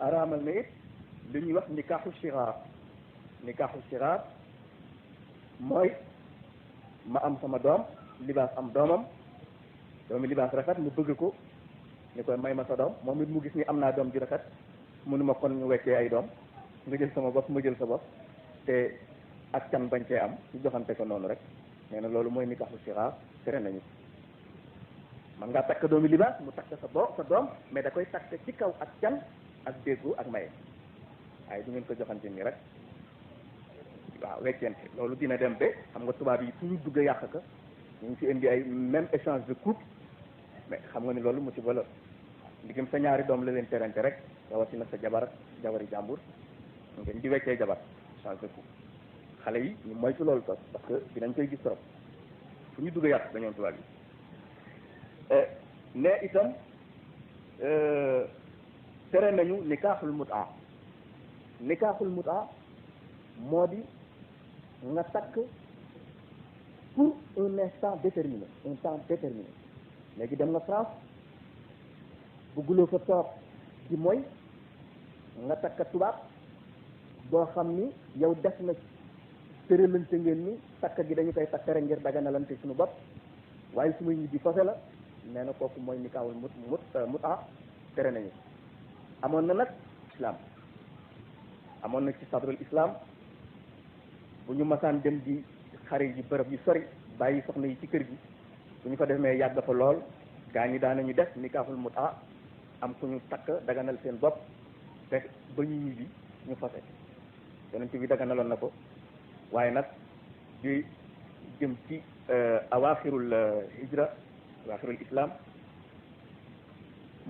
araamal na it li ñuy wax nikaaxu shiraar. nikaaxu shiraar mooy ma am sama doom libaas am doomam doomi libaas rafet mu bëgg ko ni koy may ma sa doom moom it mu gis ni am naa doom ji rafet mënuma kon ñu weccee ay doom nga jël sama bopp ma jël sa bopp te ak can bañ cee am ñu joxante ko noonu rek nee na loolu mooy nikaaxu shiraar tere nañu man ngaa takk doomi libaas mu takk sa doom mais da koy takk ci kaw ak can ak déggu ak maye waaye du ngeen ko joxante nii rek waaw weccente loolu dina dem ba xam nga tubaab yi fu ñu dugg yàq ka ñu ngi fi indi ay même échange de couple mais xam nga ni loolu musiba la ndigam sa ñaari doom la leen terante rek rawatina sa jabari jàmbur ngeen di weccee jabar échange de couple xale yi ñu moytu loolu tos parce que dinañ koy gis trop fu ñu dugg yàq dañoon tubaab yi ne itam tere nañu nikaaxul mutaa nikaaxul mutaa moo di nga takk pour un instant déterminé un temps déterminé léegi dem nga France bugguloo fa toog ci mooy nga takk tubaab boo xam ni yow def na tëralante ngeen ni takk gi dañu koy takk rek ngir daganalante suñu bopp waaye su may ñibbi fase la nee na kooku mooy nikaawul mutaa tere nañu amoon na nag islam amoon na ci sadrul islam bu ñu masaan dem di xare yi bërëb yu sori bàyyi soxna yi ci kër gi bu ñu fa demee yàgg fa lool gaa ñi daan nañu def nikaahul mutaa am ku ñu takk daganal seen bopp te ba ñu ñibbi ñu fase yonent bi daganaloon na ko waaye nag di jëm ci awaaxirul hijra awaaxirul islam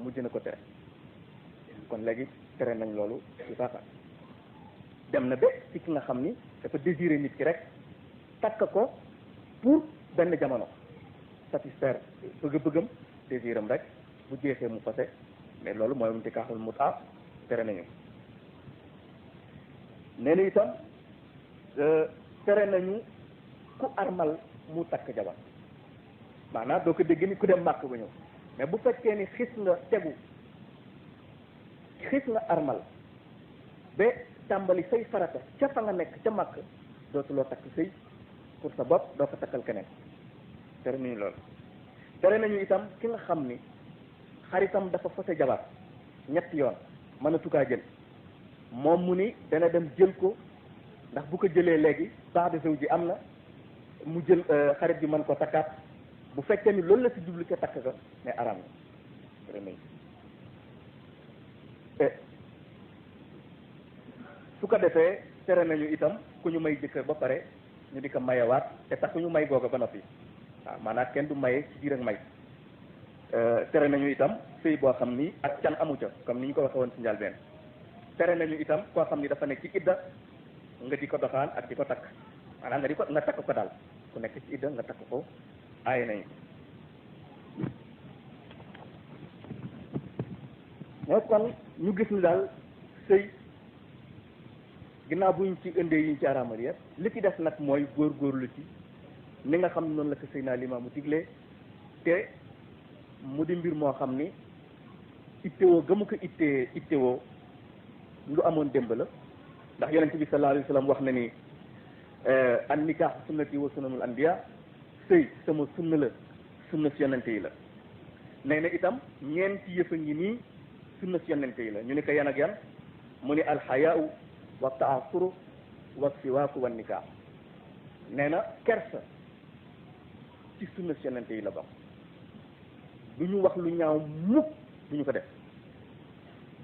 mujj na ko tere kon léegi tere nañ loolu ci saasa dem na ba ci ki nga xam ni dafa désiré nit ki rek takk ko pour benn jamono satisfaire bëgg-bëggam désiram rek bu jeexee mu fase mais loolu mooy nikaaxul mutaa tere nañu nee na itam tere nañu ku armal mu takk jabar maanaam doo ko dégg ni ku dem màkk ba ñëw mais bu fekkee ni xis nga armal ba tàmbali say farata ca fa nga nekk ca màkk dootuloo takk sëy pour sa bopp doo ko takkal keneen tere nañu loolu tere nañu itam ki nga xam ni xaritam dafa fase jabar ñetti yoon mën a tukaa jël moom mu ni dana dem jël ko ndax bu ko jëlee léegi baax de sew ji am na mu jël xarit bi mën ko takkaat bu fekkee ni loolu la si jublu ca takk ka mais araam na tere nañu su ko defee tere nañu itam ku ñu may jëkkër ba pare ñu di ko mayewaat te tax ku ñu may googa ba noppi waaw maanaam kenn du maye ci biir ak may tere nañu itam sëy boo xam ni ak can amu ca comme ni ñu ko waxee woon ci njëlbeen tere nañu itam koo xam ni dafa nekk ci idda nga di ko doxaan ak di ko takk maanaam nga takk ko daal ku nekk ci idda nga takk ko aaye nañu mais kon ñu gis ni daal sëy ginnaaw bu ñu ci indee yi ñu ci araamal yëpp li ci des nag mooy góorgóorlu ci ni nga xam ne noonu la ko Seydina Limaamu diglee te mu di mbir moo xam ni ittewoo gëmu ko ittewoo lu amoon démb la ndax yonent bi sallallahu alayhi wa sallam wax na ni an nikaax sunnati wa sunnanul anbiya sëy sama sunna la sunna si yonente yi la nee na itam ñeenti yëfa ngi nii sunna si yonente yi la ñu ni ko yan ak yan mu ni alxayaau wa taasuru wa siwaaku wa nikaax nee na kersa ci sunna si yonente yi la bokk du ñu wax lu ñaaw mukk du ñu ko def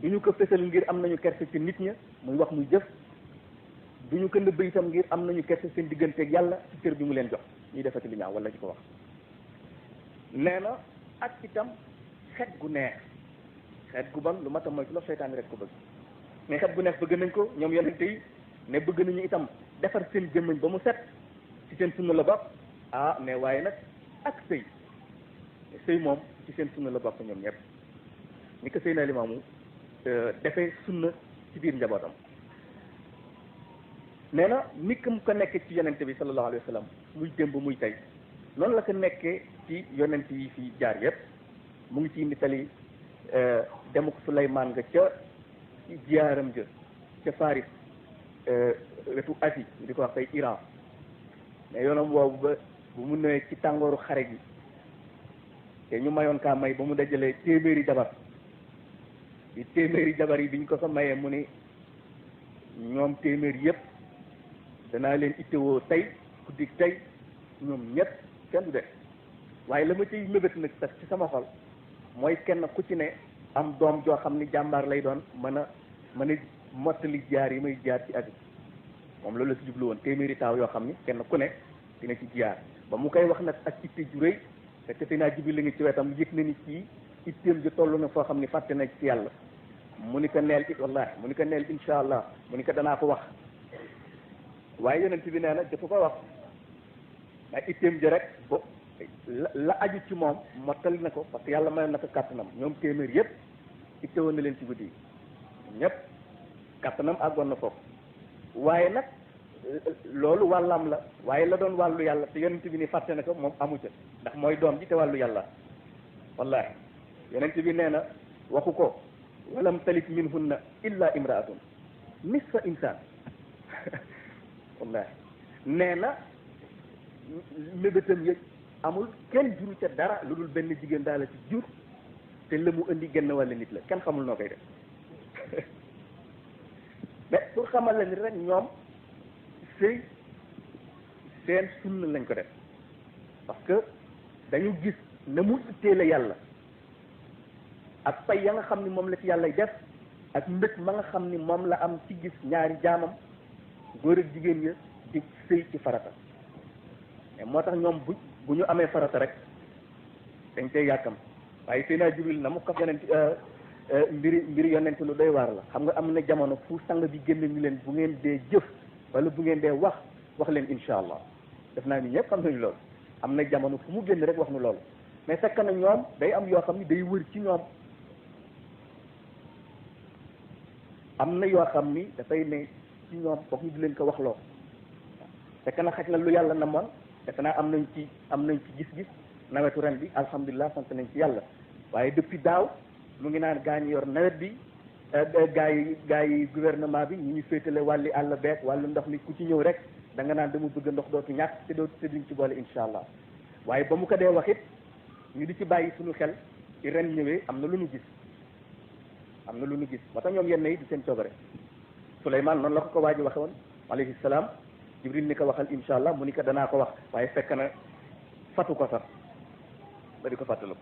du ñu ko fësal ngir am nañu kersa ci nit ña muy wax muy jëf du ñu ko nëbb itam ngir am nañu kersa seen digganteeg yàlla ci cër bi mu leen jox ñuy defati lu ñaaw wala ci ko wax nee na ak itam xet gu neex xet gu bon lu mat a moytu la seytaane rek ko bëgg mais xet gu neex bëgg nañ ko ñoom yonente yi ne bëgg nañu itam defar seen jëmmiñ ba mu set ci seen sunna la bokk mais waaye nag ak sëy sëy moom ci seen sunna la bokk ñoom ñëpp ni ko Seydina Limaamu defee sunna ci biir njabootam nee na nit mu ko nekkee ci yonente bi sallallahu alayhi wa sallam muy démb muy tey noonu la ko nekkee ci yonent yi fi jaar yëpp mu ngi ci nettali demuk Suleymaan nga ca ci jiyaaram jë ca Faris wetu Asie ñu di ko wax tey Iran mais yoonam woowu ba bu mu ñëwee ci tàngooru xare gi te ñu mayoon kaa may ba mu dajalee téeméeri jabar di téeméeri jabar yi biñ ko ko mayee mu ni ñoom téeméer yëpp danaa leen ittewoo tey guddi tey ñoom ñëpp kenn du def waaye la ma ciy mébét nag sax ci sama xol mooy kenn ku ci ne am doom joo xam ni jàmbaar lay doon mën a mottali jaar yi may jaar ci àddina moom loolu la si jublu woon téeméeri taaw yoo xam ni kenn ku ne dina ci jaar ba mu koy wax nag ak itte ju rëy fekk te naa jibi li ngi ci wetam yëg na ni kii itteem ju toll na foo xam ni fàtte na ci yàlla mu ni ko neel it wallahi mu ni ko neel insha allah mu ni ko danaa ko wax waaye yonent bi nee na dafa ko wax ndax itteem ji rek bo la aju ci moom mottali na ko parce que yàlla mayoon na ko kàttanam ñoom téeméer yëpp itte woon na leen ci guddi yi ñëpp kàttanam àggoon na foofu waaye nag loolu wàllam la waaye la doon wàllu yàlla te yonent bi ni fàtte na ko moom amu ca ndax mooy doom ji te wàllu yàlla wallahi yonent bi nee na waxu ko walam talit minhunna illa imraatun nisfa insaan wallahi nee na mébétam yëg amul kenn juru ca dara lu dul benn jigéen daal la ci jur te la mu indi genn wàll nit la kenn xamul noo koy def mais pour xamal la ni rek ñoom sëy seen sunna lañ ko def parce que dañu gis na mu ittee yàlla ak pay ya nga xam ni moom la ci yàlla def ak mbëg ma nga xam ni moom la am ci gis ñaari jaamam góor ak jigéen ya di sëy ci farata mais moo tax ñoom bu ñu amee farata rek dañ koy yàkkam waaye Seydina Jibril na mu ko yonent mbiri yonent lu doy waar la xam nga am na jamono fu sang bi génn ñu leen bu ngeen dee jëf wala bu ngeen dee wax leen insha allah def naa ni ñëpp xam nañu loolu am na jamono fu mu génn rek wax nu loolu mais fekk na ñoom day am yoo xam ni day wër ci ñoom am na yoo xam ni dafay ne ci ñoom foog ñu di leen ko wax loo fekk na xaj na lu yàlla na moon fekk naa am nañ ci gis-gis nawetu ren bi alhamdulilah sant nañ ci yàlla waaye depuis daaw mu ngi naan gaa ñi yor nawet bi gaa yi gouvernement bi ñu féetale wàlli àll beeg wàllu ndox mi ku ci ñëw rek da nga naan dama bëgg ndox dootu ñàkk te duñ ci boole insha allah waaye ba mu ko dee wax it ñu di ci bàyyi suñu xel ci ren ñëwee am na lu ñu gis moo tax ñoom yenn yi di seen coobare Souleymane noonu la ko waa ji waxe woon alayhi salaam Jibril ni ko waxal insha allah mu ni ko danaa ko wax waaye fekk na fatu ko sax ba di ko fàttaliku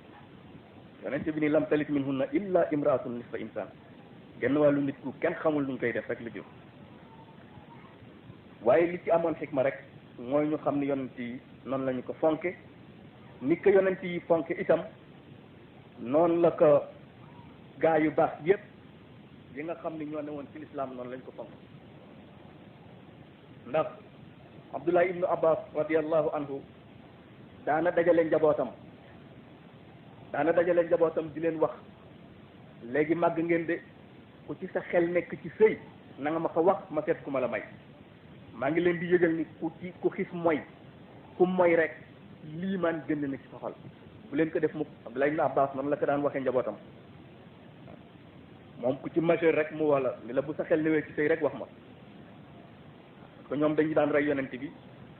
yonent bi ni lam talit minhunna illa imraatun nisfa insaan genn wàllu nit ku kenn xamul nuñ koy def rek la jur waaye li ci amoon xikma rek mooy ñu xam ni yonent yi noonu la ñu ko fonke ni ko yonent yi fonke itam noonu la ko gaa yu baax yépp yi nga xam ni ñoo ne woon ci lislaam noonu lañ ko fonk ndax Abdullah ibnu Abbas radiallahu anhu daana dajale njabootam di leen wax léegi màgg ngeen de ku ci sa xel nekk ci sëy na nga ma ko wax ma seet ku ma la may maa ngi leen di yëgal ni ku xis mooy ku mooy rek lii maan gën na ci sa xol bu leen ko def mukk Abdullah ibnu Abbas noonu la ko daan waxee njabootam moom ku ci majeur rek mu wala ni la bu sa xel newee ci sëy rek wax ma parce que ñoom dañu daan rey yonent bi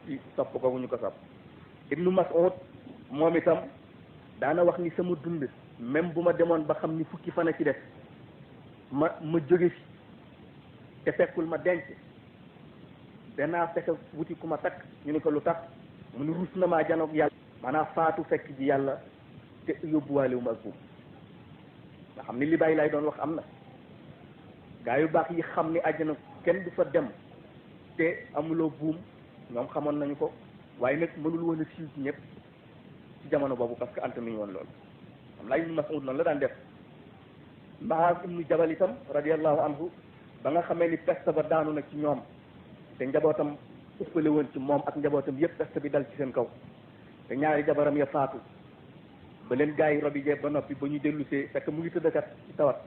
ci sopp ko bu ñu ko sopp Ibnu Mas'ud moom itam daana wax ni sama dund même bu ma demoon ba xam ni fukki fan a ci def ma jóge fi te fekkul ma denc danaa fexe wuti ku ma takk ñu ni ko lu tax mu ni ruus na maa janoog yàlla maanaam faatu fekk ji yàlla te yóbbuwaale wu ma ak buum nga xam ni li bàyyi lay doon wax am na gaa yu baax yi xam ni àjjana kenn du fa dem te amuloo buum ñoom xamoon nañu ko waaye nag mënul woon a siiw ci ñëpp ci jamono boobu parce que ante nañu woon loolu am naa Ibnu Mas'ud noonu la daan def Muaaz ibnu Jabal itam radiallahu anhu ba nga xamee ni peste ba daanu na ci ñoom te njabootam ëppale woon ci moom ak njabootam yëpp peste bi dal ci seen kaw te ñaari jabaram ya faatu ba leen gaa yi robi jee ba noppi ba ñu dellusee fekk mu ngi tëddkat ci tawat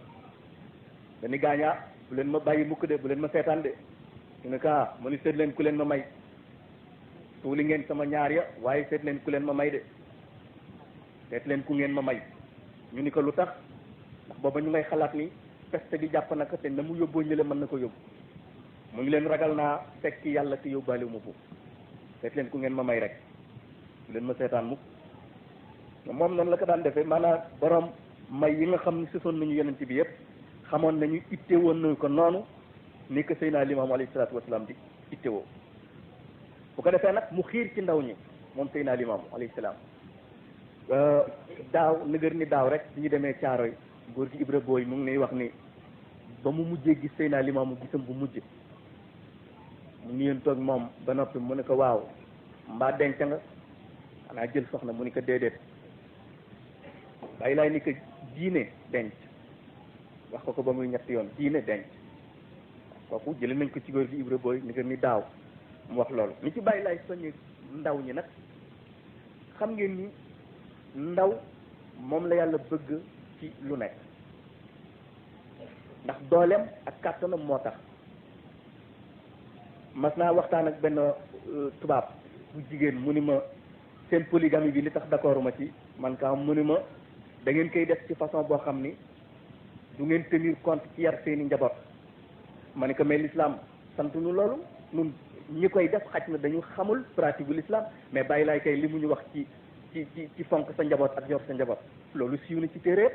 dañu gaañaa bu leen ma bàyyi mukk de bu leen ma seetaan de ñu ne ka mu ni seet leen ku leen ma may tuuli ngeen sama ñaar ya waaye seet leen ku leen ma may de seet leen ku ngeen ma may ñu ni ko lu tax ndax booba ñu ngay xalaat ni peste gi jàpp na ko te na mu yóbboo ñële mën na ko yóbbu mu ngi leen ragal naa fekk yàlla te yóbbaale wu ma foofu seet leen ku ngeen ma may rek leen ma seetaan mukk moom noonu la ko daan defee maanaam borom may yi nga xam ne sësoon nañu yonent bi yëpp xamoon nañu itte woon nañu ko noonu ni ko Seydina Limaamu alayhi salaatu wasalaam di itte woo bu ko defee nag mu xiir ci ndaw ñi moom Seydina Limaamu alayhi salaam daaw nëgër ni daaw rek su ñu demee Caaroy góor gi Ibra Booy mu ngi lay wax ni ba mu mujjee gis Seydina Limaamu gisam bu mujj mu nuyeen toog moom ba noppi mu ne ko waaw mbaa denc nga xanaa jël soxna mu ni ko déedéet bàyyi laay ni ko diine denc wax ko ba muy ñetti yoon diine denc kooku jëlee nañ ko ci góor gi Ibra Booy ni ko ni daaw mu wax loolu ni ci bàyyi laay soññe ndaw ñi nag xam ngeen ni ndaw moom la yàlla bëgg ci lu nekk ndax dooleem ak kàttanam moo tax mas naa waxtaan ak benn tubaab bu jigéen mu ni ma seen polygamie bi li tax d'accord ma ci man ka mu ni ma da ngeen koy def ci façon boo xam ni du ngeen tenir compte ci yar seeni njaboot ma ni ko mais l'islam sant nu loolu nun ñi koy def xaj na dañu xamul pratique bu l'islam mais bàyyi laay kay li mu ñu wax ci fonk sa njaboot ak yor sa njaboot loolu siiw na ci téere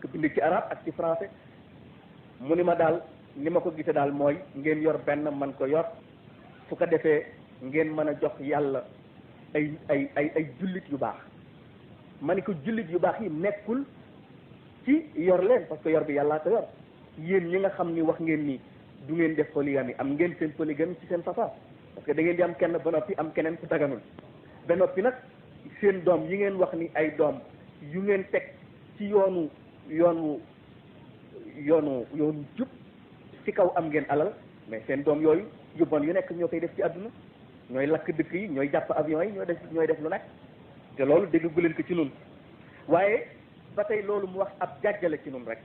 ko bind ci arabe ak ci français mu ni ma daal ni ma ko gisee daal mooy ngeen yor benn man ko yor su ko defee ngeen mën a jox yàlla ay jullit yu baax ma ni ko jullit yu baax yi nekkul ci yor leen parce que yor bi yàllaa ko yor yéen ñi nga xam ni wax ngeen ni du ngeen def polygamie am ngeen seen polygamie ci seen façon parce que da ngeen di am kenn ba noppi am keneen ku daganul ba noppi nag seen doom yi ngeen wax ni ay doom yu ngeen teg ci yoonu jub ci kaw am ngeen alal mais seen doom yooyu yu bon yu nekk ñoo koy def ci àdduna ñooy lakk dëkk yi ñooy jàpp avion yi ñooy def lu nekk te loolu dégg gu leen ko ci nun waaye ba tey loolu mu wax ab jàjjale ci nun rek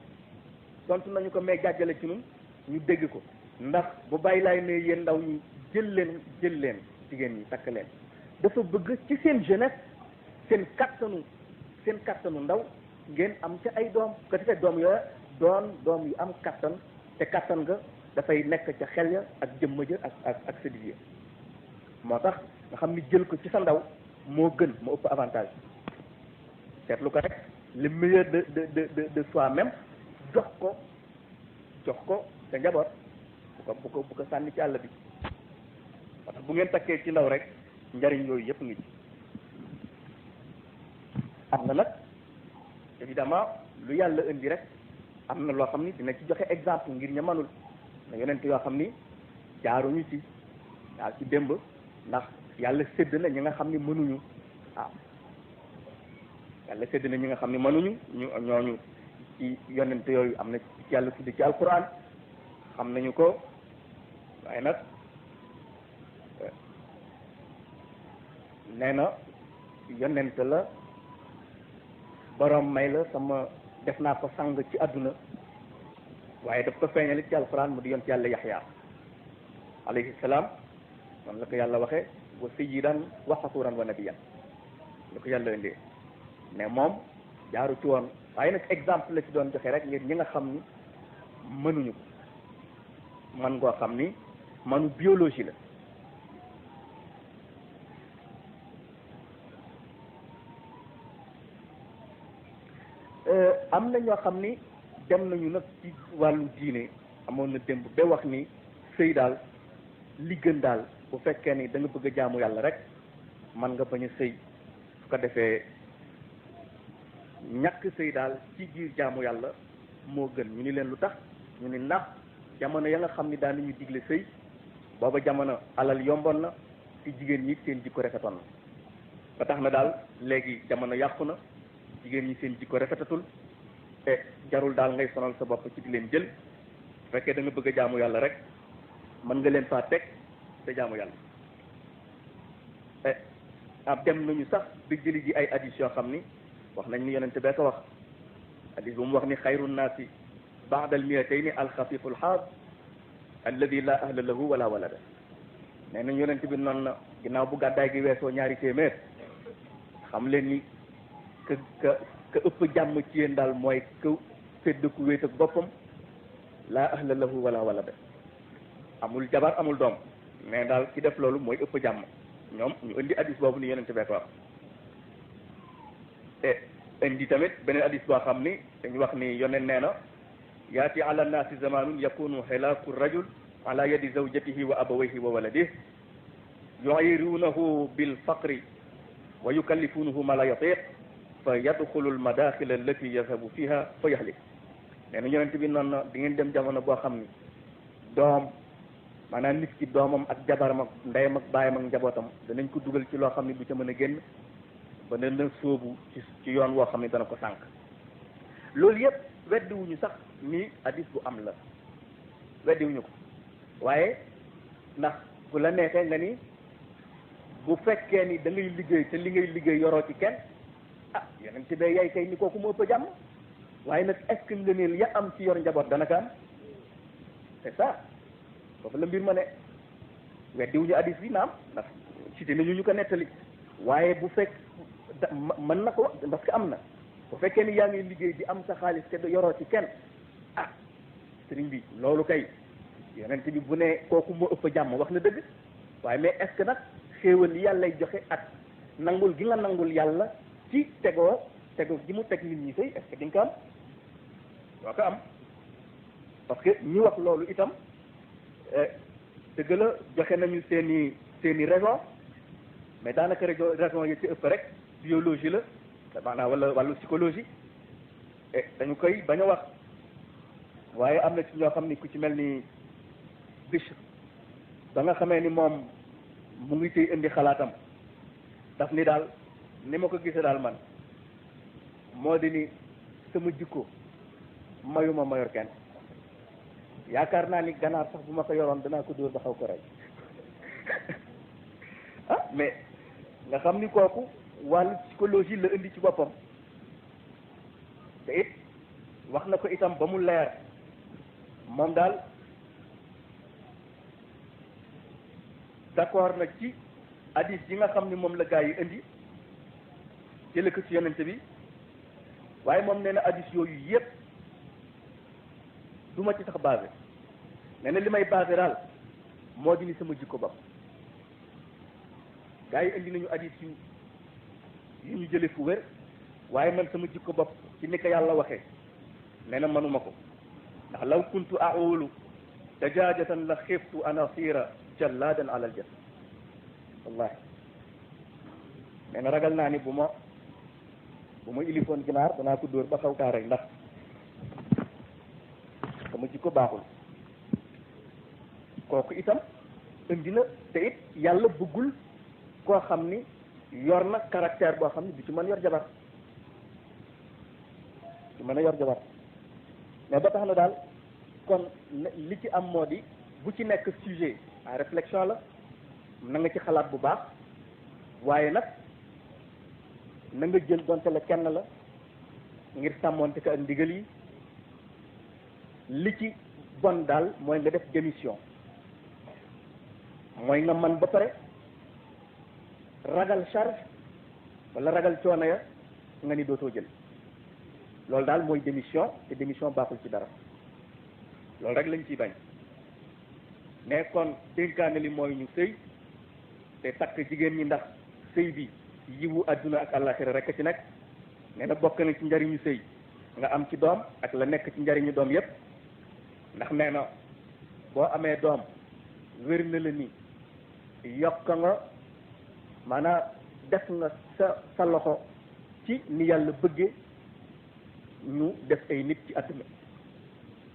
tontu nañu ko mais jàjjale ci nun ñu dégg ko ndax bu bàyyi laay ne yéen ndaw ñi jël leen jigéen ñi takk leen dafa bëgg ci seen jeunesse seen kattanu ndaw ngeen am ca ay doom ko defee doom yooyu doon doom yu am kattan te kattan nga dafay nekk ca xel ya ak jëmm ja ak sa digg moo tax nga xam ni jël ko ci sa ndaw moo gën moo ëpp avantage seetlu ko rek le meilleur de soi-même jox ko sa njaboot bu ko sànni ci àll bi parce que bu ngeen takkee ci ndaw rek njariñ yooyu yëpp ngi ci am na nag évidemment lu yàlla indi rek am na loo xam ni dina ci joxe exemple ngir ña manul na yonent yoo xam ni jaaruñu ci daal ci démb ndax yàlla sédd na ñi nga xam ni mënuñu waaw yàlla sédd na ñi nga xam ni mënuñu ñooñu ci yonent yooyu am na ci yàlla tudd ci alquran xam nañu ko waaye nag nee na yonent la borom may la sama def naa ko sang ci àdduna waaye daf ko feeñali ci alquran mu di yoon ci yàlla yaxya alayhi salaam noonu la ko yàlla waxee wa sayyidan wa xasuuran wa nabiyan la ko yàlla indee mais moom jaaru ci woon waaye nag exemple la ci doon joxe rek ngir ñi nga xam ni mënuñu ko man ngoo xam ni manu biologie la am na ñoo xam ni dem nañu nag ci wàllu diine amoon na démb ba wax ni sëy daal li gën daal bu fekkee ni da nga bëgg a jaamu yàlla rek man nga bañ a sëy su ko defee ñàkk sëy daal ci biir jaamu yàlla moo gën ñu ni leen lu tax ñu ni ndax jamono ya nga xam ni daan nañu digle sëy booba jamono alal yomboon na ci jigéen ñi seen jikko rafetoon na ba tax na daal léegi jamono yàqu na jigéen ñi seen jikko rafetatul te jarul daal ngay sonal sa bopp ci di leen jël su fekkee da nga bëgg a jaamu yàlla rek mën nga leen faa teg te jaamu yàlla ab dem nañu sax di jëli ji ay hadis yoo xam ni wax nañ ni yonente bee ko wax hadis bu mu wax ni xayru nnaasi baada al miatayni alxafifu alxaad alladi la ahla lahu wala walada nee nañ yonente bi noonu na ginnaaw bu gàddaay gi weesoo ñaari téeméer xam leen ni ka ëpp jàmm ci yéen daal mooy sédd ku wéet ak boppam laa ahla lahu wala walada amul jabar amul doom mais daal ki def loolu mooy ëpp jàmm ñoom ñu indi hadis boobu ni yonente bee ko wax te indi tamit beneen hadis boo xam ni dañu wax ni yonent nee na yaati ala nnaasi zamanun yakunu xilaaku rajul ala yadi zawjatihi wa abawayhi wa waladihi yuyirunahu bilfaqri wa yukallifunahu ma la yatiq fa yadxulu almadaxila allati yazhabu fiha fa yahlik nee na yonent bi noonu na di ngeen dem jamono boo xam ni doom maanaam nit ki doomam ak jabaram ak ndeyam ak baayam ak njabootam danañ ko dugal ci loo xam ne du ca mën a génn ba ne na sóobu ci yoon woo xam ne dana ko sànq loolu yëpp weddiwuñu sax ni hadis bu am la weddiwuñu ko waaye ndax bu la neexee nga ni bu fekkee ni da ngay liggéey te li ngay liggéey yoroo ci kenn ah yeneen ci bee yaay kay ni kooku moo ëpp jàmm waaye nag est-ce que ngëneel ya am ci yor njaboot dana ko am c'est ça foofu la mbir ma ne weddiwuñu hadis bi naam ndax cité nañu ñu ko nettali waaye bu fekk mën na ko wax parce que am na bu fekkee ni yaa ngi liggéey di am sa xaalis te yoroo ci kenn ah sëriñ bi loolu kay yonent bi bu ne kooku moo ëpp jàmm wax na dëgg waaye mais est-ce que nag xéewal yi yàllay joxe ak nangul gi nga nangul yàlla ci tegoo gi mu teg nit ñi sëy est-ce que di nga ko am doo ko am parce que ñi wax loolu itam dëgg la joxe nañu seeni raison mais daanaka raison yi ci ëpp rek biologie la maanaam wala wàllu psychologie et dañu koy bañ a wax waaye am na ci ñoo xam ni ku ci mel ni Bishr ba nga xamee ni moom mu ngi ciy indi xalaatam daf ni daal ni ma ko gisee daal man moo di ni sama jikko mayuma ma yor kenn yaakaar naa ni ganaar sax bu ma ko yoroon danaa ko dóor ba xaw ko rey ah mais nga xam ni kooku wàllu psychologie la indi ci boppam te it wax na ko itam ba mu leer moom daal d'accord na ci hadis yi nga xam ni moom la gaa yi indi jële ko ci yonente bi waaye moom nee na hadis yooyu yépp du ma ci sax basé nee na li may basé daal moo di ni sama jikko bopp gaa yi indi nañu hadis yu ñu jële fu wér waaye man sama jikko bopp ci ni ko yàlla waxee nee na manuma ko ndax law kuntu aulu dajaajatan la xiftu an asira jalladan ala al jasad wallahi nee na ragal naa ni bu ma ilifoon ginaar danaa ko dóor ba xaw kaa rek ndax sama jikko baaxul kooku itam indi na te it yàlla bëggul koo xam ni yor na caractère boo xam ni du ci mën yor jabar du mën a yor jabar mais ba tax na daal kon li ci am moo di bu ci nekk sujet à réflexion la na nga ci xalaat bu baax waaye nag na nga jël donte la kenn la ngir sàmmoonte ko ak ndigal yi li ci bon daal mooy nga def démission mooy nga man ba pare ragal charge wala ragal coono ya nga ni dootoo jël loolu daal mooy démission te démission baaxul ci dara loolu rek lañ ciy bañ mais kon dénkaane li mooy ñu sëy te takk jigéen ñi ndax sëy bi yiwu adduna ak àllaxira rek ci nekk nee na bokk na ci njariñu sëy nga am ci doom ak la nekk ci njariñu doom yépp ndax nee na boo amee doom wér na la ni yokk nga maanaam def nga sa loxo ci ni yàlla bëggee ñu def ay nit ci àdduna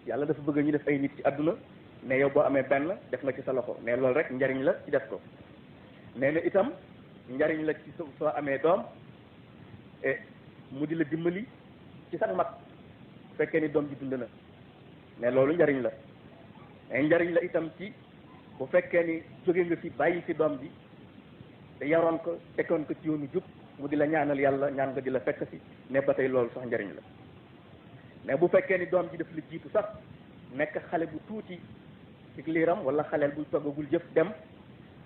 yàlla dafa bëgg ñu def ay nit ci àdduna ne yow boo amee benn def nga ci sa loxo ne loolu rek njariñ la ci def ko nee na itam njariñ la ci soo amee doom mu di la dimbali ci sax mag fekkee ni doom ji dund na ne loolu njariñ la mais njariñ la itam ci bu fekkee ni jóge nga fi bàyyi fi doom ji te yaroon ko tekkoon ko ci yoonu jub mu di la ñaanal yàlla ñaan nga di la fekk si ne ba tey loolu sax njariñ la mais bu fekkee ni doom ji daf la jiitu sax nekk xale bu tuuti ci liiram wala xaleel bu toggagul jëf dem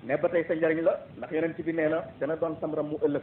ne ba tey sa njariñ la ndax yonent bi nee na dana doon samram mu ëllëg